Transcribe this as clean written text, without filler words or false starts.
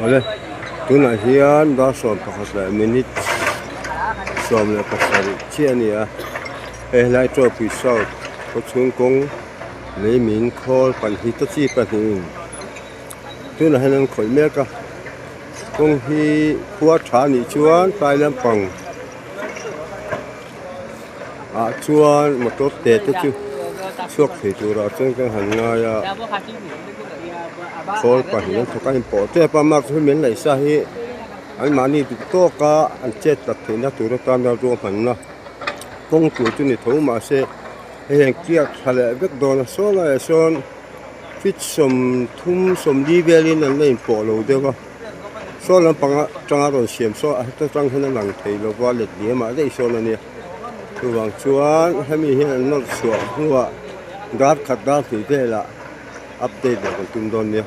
Awle tunah hian dar 11 leh minute 17 chiah a ni a hei helai Tawpui South khawchhung kawng lei min khawl pahnih te chi pahnihin tunah hian an khawih mek a kawng hi khua tha a nih chuan tlai lampang ah chuan motor te te chu chhuak thei turah chuan kan han ngai a khawl pahnih an thawk a inpawh tep a mark hi min laih sa hi anmahni duh tawk a an chet tak theihna tur atana ruahmanna kawng tur chu ni tho mahse hei hian clear tha leh vek dawn a saw laiah sawn feet 30 40 velin an la inpawh lo deuh a. Saw lampang atanga rawn siam saw a heta tang hian a lang thei lo va let diam ah daih sawn a nia chuvang chuan hemi hian an nawr chhuah hnuah dar khat dar hnih velah update leh kan tum dawn nia.